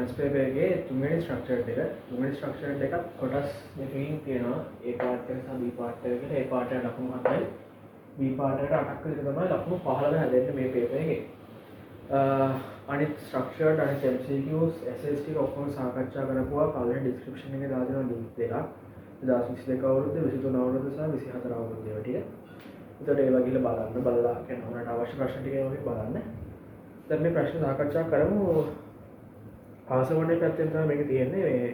Science paper එකේ තුන්වෙනි structure එක. තුන්වෙනි ස්ට්‍රක්චර් එකත් කොටස් දෙකකින් තියෙනවා. A part එක සහ B part එක කියලා. A part එකට ලකුණු 7යි, B part එකට 8ක් විතර තමයි ලකුණු 15 හැදෙන්නේ මේ පේපර් එකේ. අනිත් ස්ට්‍රක්චර්ඩ්, අනිත් MCQs, essays ටික ඔක්කොම සාකච්ඡා කරපුවා පළවෙනි ඩිස්ක්‍රිප්ෂන් එකේ දාලා දෙනවා ලින්ක් දෙකක්. 2022 අවුරුද්ද, 23 අවුරුද්ද සහ 24 අවුරුද්ද ඒවා ටික. එතකොට ඒවා ගිහලා බලන්න, බලලා කියන්නේ ඔයාලට අවශ්‍ය ප්‍රශ්න ටික ඒ වගේ බලන්න. දැන් මේ ප්‍රශ්න සාකච්ඡා කරමු. ආසවණේ පැත්තෙන් තමයි මේක තියෙන්නේ. මේ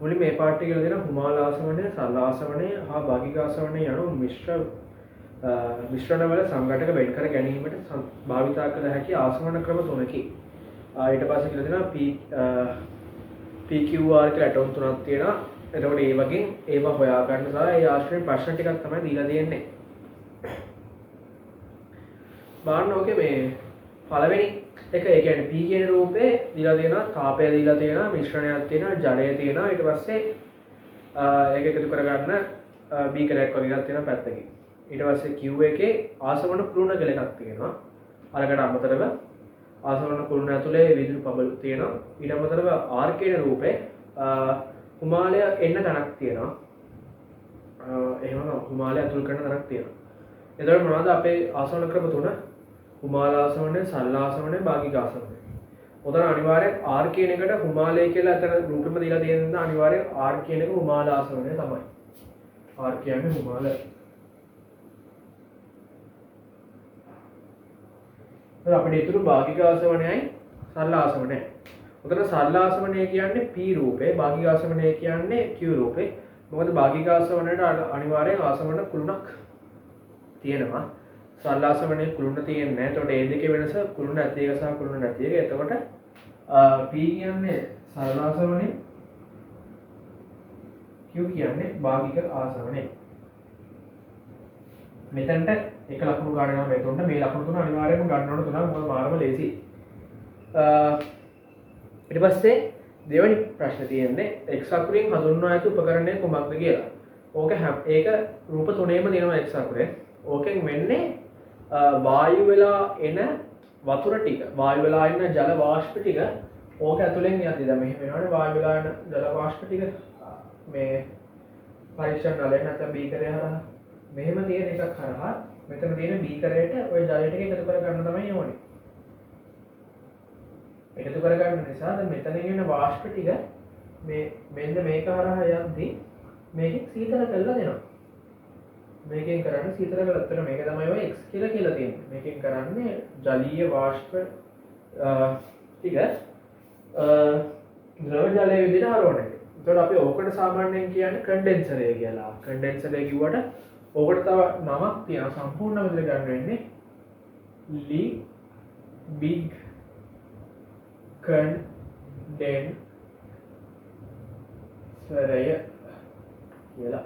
මුලින්ම මේ පාර්ට් එක කියලා දෙනවා හුමාල ආසවණය, සරල ආසවණය හා භාගික ආසවණය යනු මිශ්‍රණවල සංඝටක වෙන් කර ගැනීමට භාවිතා කළ හැකි ආසවන ක්‍රම තුනකි. ඊට පස්සේ කියලා දෙනවා PQR කියලා ඇටොම් තුනක් තියෙනවා. එතකොට ඒ වගේ ඒවා හොයා ගන්න සහ ඒ ආශ්‍රයෙන් ප්‍රශ්න ටිකක් තමයි දීලා තියෙන්නේ. බලන්න ඕකේ මේ පළවෙනි එක, ඒ කියන්නේ P කියන රූපේ දීලා තියෙනවා, තාපය දීලා තියෙනවා, මිශ්‍රණයක් තියෙනවා, ජලය තියෙනවා. ඊට පස්සේ ඒක එකතු කරගන්න බීකරයක් වගේ එකක් තියෙනවා පැත්තකින්. ඊට පස්සේ Q එකේ ආසවන කුළුණ කියලා එකක් තියෙනවා. අරකට අමතරව ආසවන කුළුණ ඇතුලේ විදුලි පබළු තියෙනවා. ඊට අමතරව R කියන රූපේ හිමාලය එන්න තැනක් තියෙනවා. එහෙම හිමාලය ඇතුල් කරන තැනක් තියෙනවා. එතකොට මොනවද අපේ ආසවන ක්‍රම තුන? හුමාල ආසවනය, සරල ආසවනය, භාගික ආසවනය. ඔතන අනිවාර්යෙන් R කියන එකට හිමාලය කියලා අතන රූපෙම දීලා තියෙන නිසා අනිවාර්යෙන් R කියන එක හුමාල ආසවනය තමයි. R කියන්නේ හුමාල. එතකොට අපිට ඉතුරු භාගික ආසවනයයි සරල ආසවනයයි. ඔතන සරල ආසවනය කියන්නේ P රූපේ, භාගික ආසවනය කියන්නේ Q රූපේ. මොකද භාගික ආසවනයට අනිවාර්යෙන් ආසවන කුළුණක් තියෙනවා. සරල ආසවනයේ කුළුණ තියෙන්නේ නැහැ. එතකොට මේ දෙකේ වෙනස කුළුණ ඇති එක සහ කුළුණ නැති එක. එතකොට P කියන්නේ සරල ආසවනය, Q කියන්නේ භාගික ආසවනය. මෙතනට එක ලකුණු ගන්න යනවා මේ තුනට. මේ ලකුණු තුන අනිවාර්යයෙන්ම ගන්න ඕන තුනක්, මොකද මාරම ලේසි. ඊට පස්සේ දෙවෙනි ප්‍රශ්නේ තියෙන්නේ X අකුරින් හඳුන්වා ඇති උපකරණය කුමක්ද කියලා. ඒක රූප තුනේම තියෙනවා X අකුරේ. ඕකෙන් වෙන්නේ වායු වෙලා එන වතුර ටික, වායු වෙලා එන ජල වාෂ්ප ටික ඕක ඇතුලෙන් යද්දි දැන් මෙහෙම වෙනවනේ වායු වෙලා එන ජල වාෂ්ප ටික මේ පරීක්ෂණ නලයෙන් නැත්නම් බීකරය හරහා මෙහෙම තියෙන එකක් හරහා මෙතන තියෙන බීකරයට ওই ජලය ටික එකතු කරගන්න තමයි ඕනේ. එකතු කරගන්න නිසා දැන් මෙතන එන වාෂ්ප ටික මෙන්න මේක හරහා යද්දි මේකෙන් සීතල කරලා දෙනවා. මේකෙන් කරන්නේ සීතල කරලා. ඇත්තට මේක තමයි ඔය X කියලා කියලා තියෙන්නේ. මේකෙන් කරන්නේ ජලීය වාෂ්ප ටික ද්‍රව ජලය විදිහට හරවන එක. එතකොට අපි ඕකට සාමාන්‍යයෙන් කියන්නේ කන්ඩෙන්සරය කියලා. කන්ඩෙන්සරය කිව්වට ඕකට තව නමක් තියෙනවා. සම්පූර්ණ විදිහට ගන්න වෙන්නේ ලිබිග් කන්ඩෙන්සරය කියලා.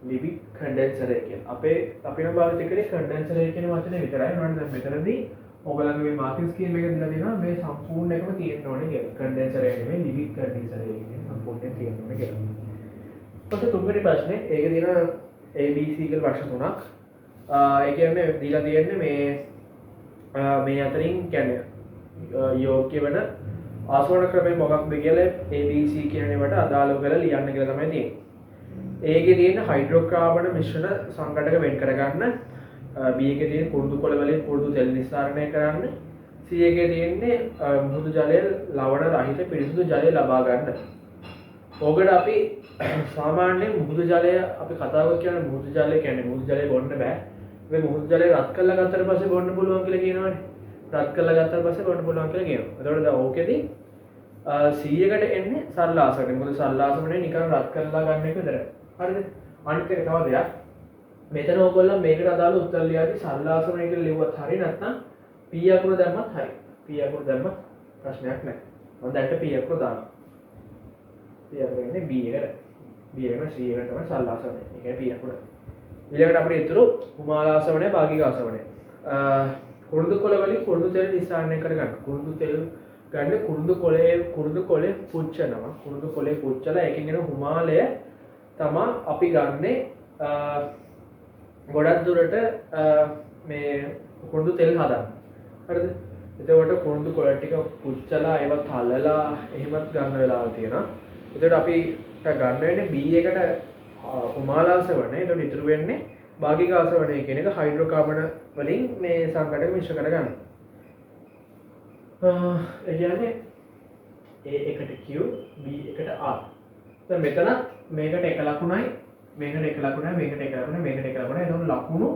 ලිබිග් කන්ඩෙන්සරය කියලා. අපි නම් භාවිත කරේ කන්ඩෙන්සරය කියන වචනේ විතරයි. නෝන දැන් මෙතනදී ඔයගොල්ලන්ගේ මේ මාකින් ස්කීම් එක දීලා තියෙනවා මේ සම්පූර්ණ එකම තියෙන්න ඕනේ කියලා. කන්ඩෙන්සරය නෙමෙයි ලිබිග් කන්ඩෙන්සරය කියන සම්පූර්ණයෙන් තියෙන්න ඕනේ කියලා. ඊපස්සේ තුන්වෙනි ප්‍රශ්නේ, ඒකේ තියෙන A B C කියලා ප්‍රශ්න තුනක්. ඒ කියන්නේ දීලා තියෙන්නේ මේ අතරින් යෝග්‍ය වෙන ආසවන ක්‍රමය මොකක්ද කියලා A B C කියන ඒවාට අදාළව කරලා ලියන්න කියලා තමයි තියෙන්නේ. ඒකේ තියෙන හයිඩ්‍රෝකාබන මිශ්‍රණ සංඝටක වෙන් කරගන්න, B එකේ තියෙන කුරුඳු කොළ වලින් කුරුඳු තෙල් නිස්සාරණය කරන්න, C එකේ තියෙන්නේ මුහුදු ජලය ලවණ රහිත පිරිසිදු ජලය ලබා ගන්න. ඕකට අපි සාමාන්‍යයෙන් මුහුදු ජලය අපි කතා කරලා කියන්නේ මුහුදු ජලය කියන්නේ මුහුදු ජලය බොන්න බෑ. මේ මුහුදු ජලය රත් කරලා ගත්තට පස්සේ බොන්න පුළුවන් කියලා කියනවනේ. රත් කරලා ගත්තට පස්සේ බොන්න පුළුවන් කියලා කියනවා. එතකොට දැන් ඕකෙදි C එකට එන්නේ සරල ආසවණේ. මොකද සරල ආසවණේ නිකන් රත් කරලා ගන්න එක විතරයි. හරිද? අනිත් එක තව දෙයක්. මෙතන ඕගොල්ලෝ මේකට අදාළ උත්තර ලියද්දි සරල ආසවණේ කියලා ලිව්වත් හරි, නැත්නම් P අකුර දැම්මත් හරි. P අකුර දැම්මත් ප්‍රශ්නයක් නෑ. මම දැන්ට P අකුර දානවා. P අකුර එන්නේ B එකට. B එකට C එකට තමයි සරල ආසවණේ. ඒ කියන්නේ P අකුර. ඊළඟට අපිට ඉතුරු හුමාල ආසවණය, භාගික ආසවණය. කුරුඳු කොළ වලින් කුරුඳු තෙල් නිස්සාරණය කරගන්න. කුරුඳු තෙල් ගන්න කුරුඳු කොළේ පුච්චනවා. කුරුඳු කොළේ පුච්චලා ඒකෙන් එන හුමාලය තමා අපි ගන්නේ, ගොඩක් දුරට මේ කුරුඳු තෙල් හදන්න. හරිද? එතකොට කුරුඳු කොළ ටික පුච්චලා ඒවා තලලා එහෙමත් ගන්න වෙලාවල් තියෙනවා. එතකොට අපිට ගන්න වෙන්නේ B එකට උමාලාසවන. එතකොට ඉතුරු වෙන්නේ භාගික ආසවනය කියන එක හයිඩ්‍රෝකාබන වලින් මේ සංඝටක මිශ්‍ර කරගන්න. ඒ කියන්නේ A එකට Q, B එකට R. දැන් මෙතන මේකට එක ලකුණයි, මේකට එක ලකුණයි, මේකට එක ලකුණයි, මේකට එක ලකුණයි. එතකොට ලකුණු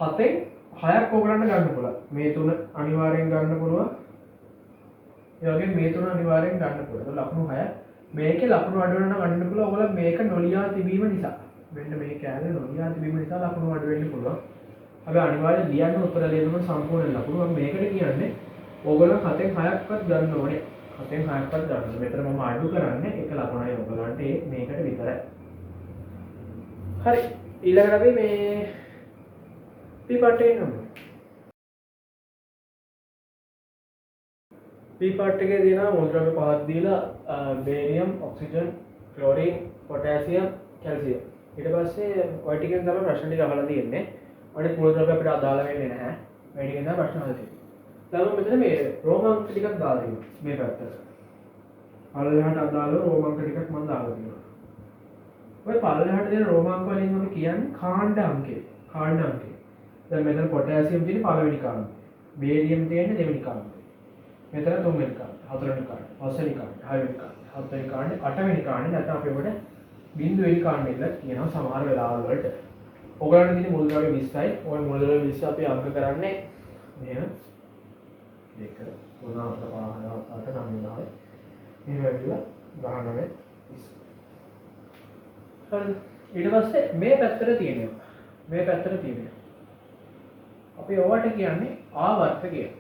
7න් 6ක් ඕගලන්ට ගන්න පුළුවන්. මේ තුන අනිවාර්යෙන් ගන්න පුළුවන්. ඒ වගේම මේ තුන අනිවාර්යෙන් ගන්න පුළුවන්. එතකොට ලකුණු 6. මේකේ ලකුණු අඩු වෙනවා නම් ගන්න පුළුවන්. ඔයගොල්ලෝ මේක නොලියා තිබීම නිසා. මෙන්න මේ කෑල්ල නොලියා තිබීම නිසා ලකුණු අඩු වෙන්න පුළුවන්. හැබැයි අනිවාර්යෙන් ලියන්න උත්තර ලියනකොට සම්පූර්ණ ලකුණු. මම මේකට කියන්නේ ඕගොල්ලෝ 7න් 6ක්වත් ගන්න ඕනේ. 7න් 6ක්වත් ගන්න ඕනේ. මෙතන මම අඩු කරන්නේ එක ලකුණයි ඔයගොල්ලන්ට ඒ මේකට විතරයි. හරි. ඊළඟට අපි මේ P part එකේ යමු. P part එකේ තියෙනවා මූලද්‍රව්‍ය පහක් දීලා barium, oxygen, chlorine, potassium, calcium. ඊට පස්සේ ඔය ටිකෙන් තමයි ප්‍රශ්න ටික අහලා තියෙන්නේ. අනිත් මූලද්‍රව්‍ය අපිට අදාළ වෙන්නේ නැහැ. මේ ටිකෙන් තමයි ප්‍රශ්න අහලා තියෙන්නේ. දැන් මම මෙතන මේ රෝමාංක ටිකක් දාලා තියෙනවා මේ පැත්තට. පල්ලෙහාට අදාළව රෝමාංක ටිකක් මම දාලා තියෙනවා. ඔය පල්ලෙහාට දෙන රෝමාංක වලින් අපි කියන්නේ කාණ්ඩ අංකය. කාණ්ඩ අංකය. දැන් මෙතන පොටෑසියම් තියෙන්නේ පළවෙනි කාණ්ඩේ. බේරියම් තියෙන්නේ දෙවෙනි කාණ්ඩේ. මෙතන තුන්වෙනි කාණ්ඩේ, හතරවෙනි කාණ්ඩේ, පස්වෙනි කාණ්ඩේ, හයවෙනි කාණ්ඩේ, හත්වෙනි කාණ්ඩේ, අටවෙනි කාණ්ඩේ. නැත්නම් අපි ඔබට බිංදුවෙනි කාණ්ඩේ කියලා කියනවා සමහර වෙලාවල් වලට. ඔයගොල්ලන්ට තියෙන මූලද්‍රව්‍ය 20යි. ඔය මූලද්‍රව්‍ය 20 අපි අංක කරන්නේ මෙහෙම 2 3 4 5 6 7 8 9 10 මෙහෙම ඇවිල්ලා 19 20. හරිද? ඊට පස්සේ මේ පැත්තට තියෙනවා. මේ පැත්තට තියෙනවා. අපි ඔයාලට කියන්නේ ආවර්ත කියලා.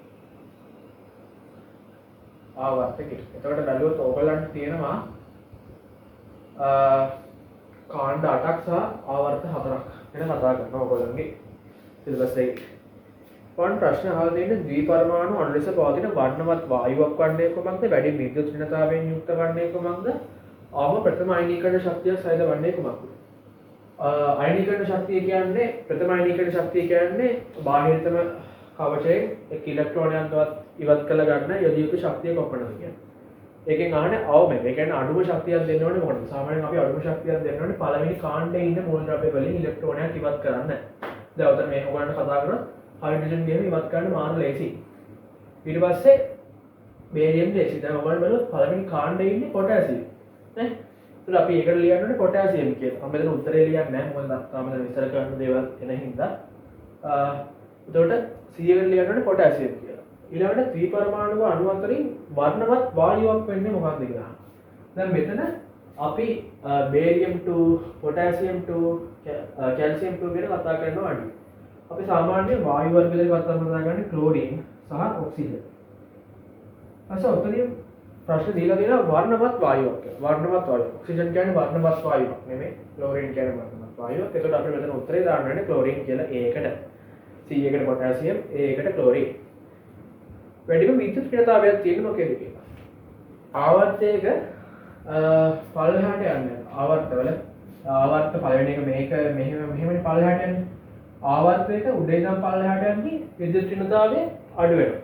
ආවර්ත කියලා. එතකොට බැලුවොත් ඕගොල්ලන්ට තියෙනවා කාණ්ඩ 8ක් සහ ආවර්ත 4ක් ගැන කතා කරනවා ඕගොල්ලන්ගේ සිලබස් එකේ. වන් ප්‍රශ්න අහලා තියෙන්නේ ද්විපරමාණු අණු ලෙස පවතින වර්ණවත් වායුවක් වන්නේ කුමක්ද? වැඩි විද්‍යුත් ඍණතාවයෙන් යුක්ත වන්නේ කුමක්ද? අවම ප්‍රථම අයනීකරණ ශක්තිය සහිත වන්නේ කුමක්ද? අයනීකරණ ශක්තිය කියන්නේ ප්‍රථම අයනීකරණ ශක්තිය කියන්නේ බාහිරතම කවචයෙන් එක් ඉලෙක්ට්‍රෝනයක්වත් ඉවත් කළ ගන්න යෙදිය යුතු ශක්තිය කොපමණද කියන්නේ. ඒකෙන් අහන්නේ අවම එක. ඒ කියන්නේ අඩුම ශක්තියක් දෙන්න ඕනේ මොකටද? සාමාන්‍යයෙන් අපි අඩුම ශක්තියක් දෙන්න ඕනේ පළවෙනි කාණ්ඩයේ ඉන්න මූලද්‍රව්‍ය වලින් ඉලෙක්ට්‍රෝනයක් ඉවත් කරන්න. දැන් ඔතන මේ ඔයගොල්ලන්ට කතා කරොත් හයිඩ්‍රජන් ගේම ඉවත් කරන්න මාර ලේසි. ඊට පස්සේ බේරියම් ලේසි. දැන් ඔයගොල්ලෝ බලුවොත් පළවෙනි කාණ්ඩයේ ඉන්නේ පොටෑසියම්. නේ? ඒතර අපි ඒකට ලියන්න ඕනේ පොටෑසියම් කියලා. මම මෙතන උත්තරේ ලියන්නේ නැහැ. මොකද තාම මෙතන විස්තර කරන්න දේවල් එන හින්දා. එතකොට C එකට ලියන්න ඕනේ පොටෑසියම් කියලා. ඊළඟට ත්‍රිපරමාණුක අණු අතරින් වර්ණවත් වායුවක් වෙන්නේ මොකක්ද කියලා අහනවා. දැන් මෙතන අපි බේරියම් 2, පොටෑසියම් 2, කැල්සියම් 2 ගැන කතා කරනවා අඩුයි. අපි සාමාන්‍යයෙන් වායු වර්ග දෙක කතා කරන්නේ ක්ලෝරින් සහ ඔක්සිජන්. ඊපස්සේ ඔතනින් ප්‍රශ්න දීලා තියෙනවා වර්ණවත් වායුවක් කියලා. වර්ණවත් වායුවක්. ඔක්සිජන් කියන්නේ වර්ණවත් වායුවක් නෙමෙයි. ක්ලෝරින් කියන්නේ වර්ණවත් වායුවක්. එතකොට අපි මෙතන උත්තරේ දාන්න ඕනේ ක්ලෝරින් කියලා A එකට. C එකට පොටෑසියම්, A එකට ක්ලෝරින්. වැඩිම විද්‍යුත් ක්‍රියාතාවයක් තියෙන්නේ මොකේද කියලා. ආවර්තයක පල්ලෙහාට යන්නේ. ආවර්තවල ආවර්ත පළවෙනි එක මේක මෙහෙම මෙහෙමනේ පල්ලෙහාට යන්නේ. ආවර්තයක උඩ ඉඳන් පල්ලෙහාට යන්නේ විද්‍යුත් ඍණතාවය අඩු වෙනවා.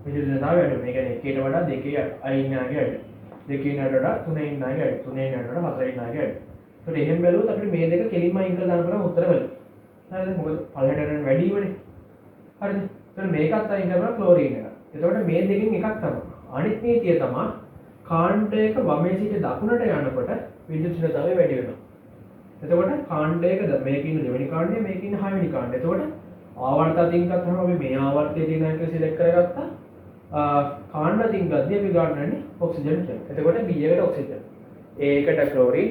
විද්‍යුත් ඍණතාවය අඩු වෙනවා. ඒ කියන්නේ එකකට වඩා දෙකේ අයින් නාගේ අඩු. දෙකේ ඉන්නට වඩා තුනේ ඉන්න අය අඩු. තුනේ ඉන්නට වඩා හතරේ ඉන්න අය අඩු. ඒකට එහෙම බැලුවොත් අපිට මේ දෙක කෙලින්ම අයින් කරලා දාන්න පුළුවන් උත්තර වල. හරිද? මොකද පල්ලෙහාට යන වැඩි වනේ. හරිද? එතකොට මේකත් අයින් කරනවා ක්ලෝරීන් එක. එතකොට මේ දෙකෙන් එකක් තමයි. අනිත් නීතිය තමයි කාණ්ඩයක වමේ සිට දකුණට යනකොට විද්‍යුත් ඍණතාවය වැඩි වෙනවා. එතකොට කාණ්ඩයක මේකේ ඉන්න දෙවෙනි කාණ්ඩය, මේකේ ඉන්න හයවෙනි කාණ්ඩය. එතකොට ආවර්ත අතින් ගත්තහම අපි මේ ආවර්තයේ තියෙන එක සිලෙක්ට් කරගත්තා. කාණ්ඩ අතින් ගද්දී අපි ගන්නන්නේ ඔක්සිජන් කියලා. එතකොට B එකට ඔක්සිජන්, A එකට ක්ලෝරින්,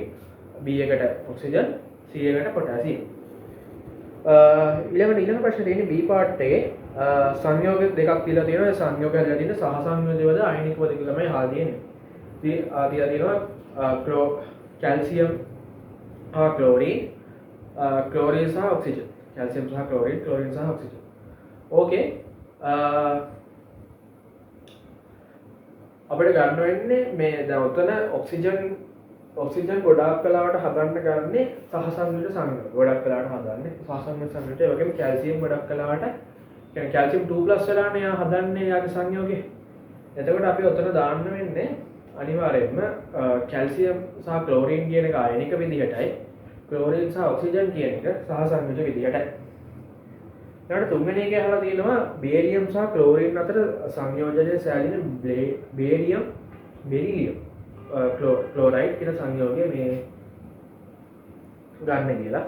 B එකට ඔක්සිජන්, C එකට පොටෑසියම්. ඊළඟ ප්‍රශ්නේ තියෙන්නේ B part එකේ සංයෝග දෙකක් දීලා තියෙනවා. ඒ සංයෝග හැදලා තියෙන සහ සංයෝජකවද අයනිකවද කියලා තමයි අහලා තියෙන්නේ. දීලා තියෙනවා කැල්සියම් හා ක්ලෝරින්, ක්ලෝරින් සහ ඔක්සිජන්. කැල්සියම් සහ ක්ලෝරින්, ක්ලෝරින් සහ ඔක්සිජන්. ඕකේ. අපිට ගන්න වෙන්නේ මේ දැන් ඔතන ඔක්සිජන් ගොඩාක් වෙලාවට හදන්න ගන්නේ සහ සංයෝජ සංයෝග. ගොඩක් වෙලාවට හදන්නේ සහ සංයෝජ සංයෝජ. ඒ වගේම කැල්සියම් ගොඩක් වෙලාවට කියන්නේ කැල්සියම් 2+ වෙලානේ යා හදන්නේ යාගේ සංයෝගේ. එතකොට අපි ඔතන දාන්න වෙන්නේ අනිවාර්යයෙන්ම කැල්සියම් සහ ක්ලෝරින් කියන එක අයනික විදිහටයි, ක්ලෝරින් සහ ඔක්සිජන් කියන එක සහසංයෝජ විදිහටයි. ඊළඟට තුන්වෙනි එකේ අහලා තියෙනවා බේරියම් සහ ක්ලෝරින් අතර සංයෝජනය සෑදෙන බේරියම් බෙරිලියම් ක්ලෝරයිඩ් කියන සංයෝගය මේ ගන්න කියලා.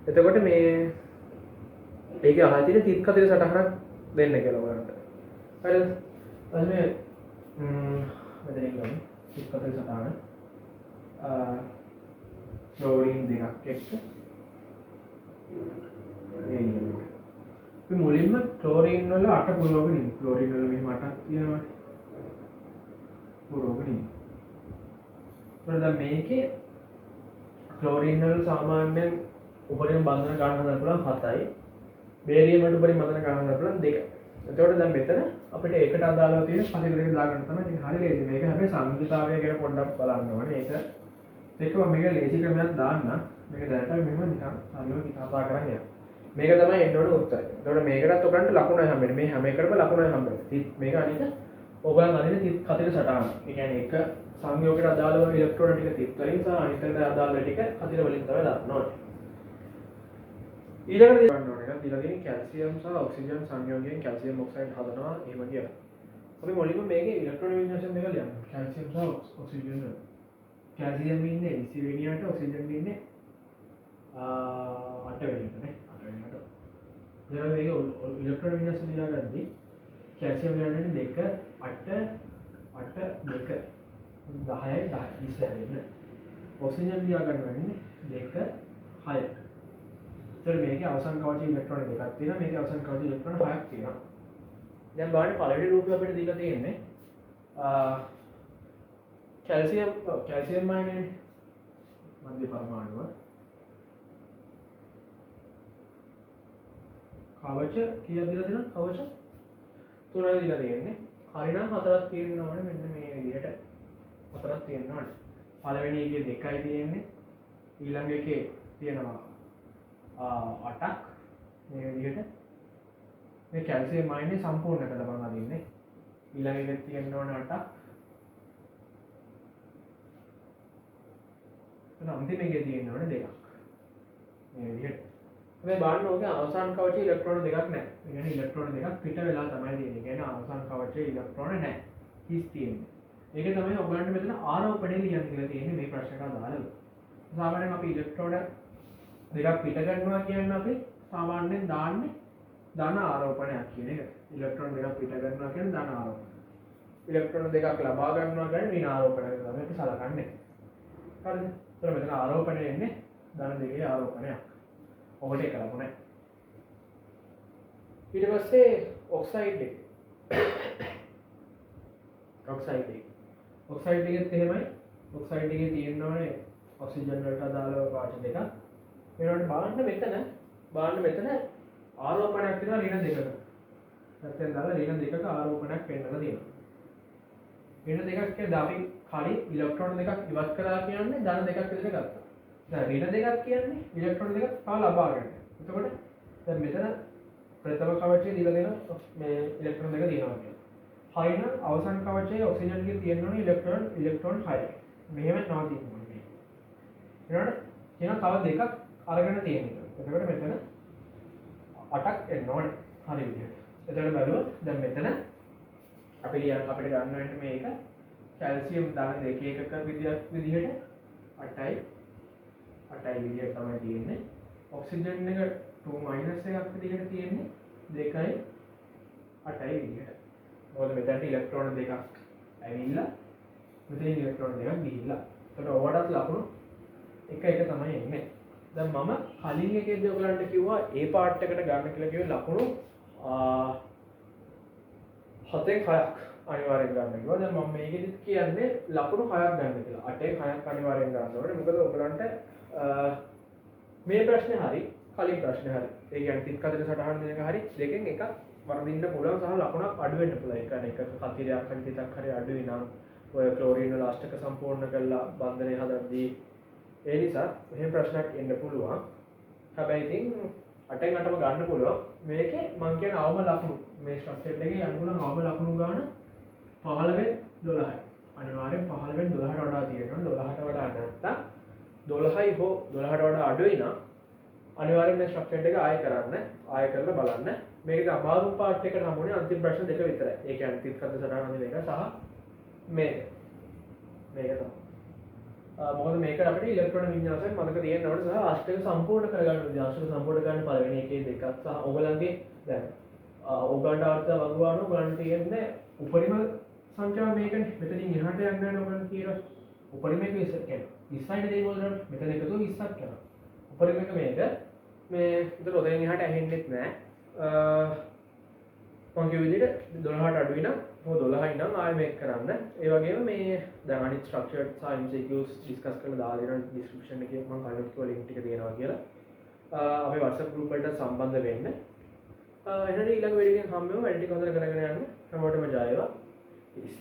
එතකොට මේ ඒකේ අහලා තියෙන තිත් කතිර සටහනක් දෙන්න කියලා ඔයාලට. හරිද? ඊට මේ මෙතන ගමු තිත් කතිර සටහන. ක්ලෝරින් දෙකක් එක්ක අපි මුලින්ම ක්ලෝරින් වල 8 පුරවගෙන ඉමු. ක්ලෝරින් වල මෙහෙම 8ක් තියෙනවා. පුරවගෙන ඉමු. ඊට දැන් මේකේ ක්ලෝරින් වල සාමාන්‍යයෙන් උපරිම බන්ධන ගන්න හදන්න පුළුවන් 7යි. බේරියම් වලට උපරිම බන්ධන ගන්න හදන්න පුළුවන් 2යි. එතකොට දැන් මෙතන අපිට ඒකට අදාළව තියෙන පසිර දෙක දාගන්න තමයි. ඉතින් හරි ලේසි. මේක හැබැයි සංයුක්තතාවය ගැන පොඩ්ඩක් බලන්න ඕනේ. ඒක එක්ක මම මේක ලේසි ක්‍රමයක් දාන්න. මේක දැනට මෙහෙම නිකන් හරියම කතා කරන් යනවා. මේක තමයි එන්න ඕන උත්තරය. එතකොට මේකටත් ඔයගලන්ට ලකුණයි හම්බෙන්නේ. මේ හැම එකටම ලකුණයි හම්බෙන්නේ. තිත් මේක අනික ඔයගලන් අදින තිත් කතිර සටහන. ඒ කියන්නේ එක සංයෝගයට අදාළව ඉලෙක්ට්‍රෝන ටික තිත් වලින් සහ අනිත් එකට අදාළ ටික කතිර වලින් තමයි දාන්න ඕනේ. ඊළඟට ගන්න ඕන එක දීලා තියෙන කැල්සියම් සහ ඔක්සිජන් සංයෝගයෙන් කැල්සියම් ඔක්සයිඩ් හදනවා එහෙම කියලා. අපි මුලින්ම මේකේ ඉලෙක්ට්‍රෝන වින්‍යාසය දෙක ලියමු. කැල්සියම් සහ ඔක්සිජන් වල. කැල්සියම් ඉන්නේ 20 වෙනියට, ඔක්සිජන් ඉන්නේ 8 වෙනියට නේ. 8 වෙනියට. දැන් මේක ඉලෙක්ට්‍රෝන වින්‍යාසය ලියාගද්දි කැල්සියම් ලියන්නේ 2 8 8 2 10යි 10 20 වෙන්න. ඔක්සිජන් ලියා ගන්න වෙන්නේ 2 6. ඒතර මේකේ අවසන් කවච ඉලෙක්ට්‍රෝන දෙකක් තියෙනවා. මේකේ අවසන් කවච ඉලෙක්ට්‍රෝන 6ක් තියෙනවා. දැන් බලන්න පළවෙනි රූපය අපිට දීලා තියෙන්නේ කැල්සියම් කැල්සියම් අයනේ මධ්‍ය පරමාණුව කවච කීයක් දීලා තියෙනවද? කවච 3යි දීලා තියෙන්නේ. හරිනම් 4ක් තියෙන්න ඕනේ මෙන්න මේ විදිහට. 4ක් තියෙන්න ඕනේ. පළවෙනි එකේ 2යි තියෙන්නේ. ඊළඟ එකේ තියෙනවා 8ක් මේ විදිහට. මේ කැල්සියම් අයනේ සම්පූර්ණ කරලා මම අදින්නේ. ඊළඟ එකේ තියෙන්න ඕනේ 8ක්. එතන අන්තිම එකේ තියෙන්න ඕනේ 2ක්. මේ විදිහට. හැබැයි බලන්න ඕකේ අවසාන කවචේ ඉලෙක්ට්‍රෝන දෙකක් නැහැ. ඒ කියන්නේ ඉලෙක්ට්‍රෝන දෙකක් පිට වෙලා තමයි තියෙන්නේ. ඒ කියන්නේ අවසාන කවචේ ඉලෙක්ට්‍රෝන නැහැ. හිස් තියෙන්නේ. ඒක තමයි ඔයගලන්ට මෙතන ආරෝපණය ලියන්න කියලා තියෙන්නේ මේ ප්‍රශ්නට අදාළව. සාමාන්‍යයෙන් අපි ඉලෙක්ට්‍රෝන දෙකක් පිට කරනවා කියන්නේ අපි සාමාන්‍යයෙන් දාන්නේ ධන ආරෝපණයක් කියන එක. ඉලෙක්ට්‍රෝන දෙකක් පිට කරනවා කියන්නේ ධන ආරෝපණය. ඉලෙක්ට්‍රෝන දෙකක් ලබා ගන්නවා කියන්නේ ඍණ ආරෝපණයක් තමයි අපි සලකන්නේ. හරිද? ඒතර මෙතන ආරෝපණය එන්නේ ධන දෙකේ ආරෝපණයක්. ඔබට එක ලකුණයි. ඊට පස්සේ ඔක්සයිඩ් එක. ඔක්සයිඩ් එක. ඔක්සයිඩ් එකෙත් එහෙමයි. ඔක්සයිඩ් එකේ තියෙන්න ඕනේ ඔක්සිජන් වලට අදාළව පාට දෙකක්. ඊළඟට බලන්න මෙතන ආරෝපණයක් තියෙනවා ඍණ දෙකක. නැත්නම් දාලා ඍණ දෙකක ආරෝපණයක් පෙන්නලා තියෙනවා. ඍණ දෙකක් කියන්නේ අපි කලින් ඉලෙක්ට්‍රෝන දෙකක් ඉවත් කරා කියන්නේ ධන දෙකක් විදිහට ගත්තා. දැන් ඍණ දෙකක් කියන්නේ ඉලෙක්ට්‍රෝන දෙකක් තව ලබා ගන්න. එතකොට දැන් මෙතන ප්‍රථම කවචයේ දීලා දෙන මේ ඉලෙක්ට්‍රෝන දෙක තියෙනවා කියලා. හරිනම් අවසන් කවචයේ ඔක්සිජන් එකේ තියෙන්න ඕනේ ඉලෙක්ට්‍රෝන 6යි. මෙහෙම නවතින්න ඕනේ. ඊළඟට කියනවා තව දෙකක් අරගෙන තියෙන එක. එතකොට මෙතන 8ක් එන්න ඕනේ. හරි විදිහට. එතකොට බලුවොත් දැන් මෙතන අපි ලියන්න අපිට ගන්න වෙන්නේ මේක කැල්සියම් ධන දෙක එකක විදිහට 8යි 8යි විදිහට තමයි තියෙන්නේ. ඔක්සිජන් එක 2 මයිනස් එකක් විදිහට තියෙන්නේ 2යි 8යි විදිහට. මොකද මෙතනට ඉලෙක්ට්‍රෝන දෙකක් ඇවිල්ලා මෙතන ඉලෙක්ට්‍රෝන දෙකක් ගිහිල්ලා. එතකොට ඔවටත් ලකුණු එක එක තමයි එන්නේ. දැන් මම කලින් එකේදී ඔයගලන්ට කිව්වා ඒ පාර්ට් එකට ගන්න කියලා කිව්වේ ලකුණු 7න් 6ක් අනිවාර්යෙන් ගන්න කිව්වා. දැන් මම මේකෙදිත් කියන්නේ ලකුණු 6ක් ගන්න කියලා. 8න් 6ක් අනිවාර්යෙන් ගන්න ඕනේ. මොකද ඔයගලන්ට මේ ප්‍රශ්නේ හරි කලින් ප්‍රශ්නේ හරි. ඒ කියන්නේ තිත් කතිර සටහන් දෙන එක හරි දෙකෙන් එකක් වරදින්න පුළුවන් සහ ලකුණක් අඩු වෙන්න පුළුවන්. ඒ කියන්නේ එකක කතිරයක් හරි තිතක් හරි අඩු වෙනම් ඔය ක්ලෝරින් වල අෂ්ටක සම්පූර්ණ කරලා බන්ධනය හදද්දී ඒ නිසා එහෙම ප්‍රශ්නයක් එන්න පුළුවන්. හැබැයි ඉතින් 8න් 8ම ගන්න පුළුවන්. මේකේ මං කියන අවම ලකුණු මේ ස්ට්‍රක්චර් එකේ යන්න පුළුවන් අවම ලකුණු ගාන 15 12යි. අනිවාර්යෙන් 15 12ට වඩා තියෙනවා. 12ට වඩා නැත්තම් 12යි හෝ 12ට වඩා අඩුයි නම් අනිවාර්යෙන් මේ ස්ට්‍රක්චර් එක ආයෙ කරන්න, ආයෙ කරලා බලන්න. මේකේ අමාරුම පාර්ට් එකට හමුනේ අන්තිම ප්‍රශ්න දෙක විතරයි. ඒ කියන්නේ තිත් කන්ද සටහන අඳින එක සහ මේක. මේක තමයි. මොකද මේක අපිට ඉලෙක්ට්‍රෝන වින්‍යාසයක් මතක තියෙන්න ඕනේ සහ අෂ්ටක සම්පූර්ණ කරගන්න ඕනේ. අෂ්ටක සම්පූර්ණ කරන්න පළවෙනි එකේ දෙකක් සහ ඔයගලන්ගේ දැන් ඕගන්ඩ අර්ථ වගුවාන ඔයගලන්ට තියෙන්නේ උපරිම සංඛ්‍යාව මේකනේ. මෙතනින් එහාට යන්න යන ඔයගලන්ට තියෙන උපරිම එක 20 කියන්නේ 20යි නේ ඔයගලන්ට. මෙතන එකතුව 20ක් යනවා. උපරිම එක මේක. මේ ඒතර ඔතනින් එහාට ඇහෙන්නෙත් නෑ. මං කිව්ව විදිහට 12ට අඩුයි නම් හෝ 12යි නම් ආයෙ මේක කරන්න. ඒ වගේම මේ දැන් අනිත් ස්ට්‍රක්චර්ඩ් සහ MCQs discuss කරලා දාලා දෙනවා ඩිස්ක්‍රිප්ෂන් එකේ මං කලින් කිව්ව ලින්ක් ටික තියෙනවා කියලා. අපේ WhatsApp group වලට සම්බන්ධ වෙන්න. එහෙනම් ඊළඟ වීඩියෝ එකෙන් හම්බෙමු. වැඩ ටික හොඳට කරගෙන යන්න. හැමෝටම ජය වේවා. Peace.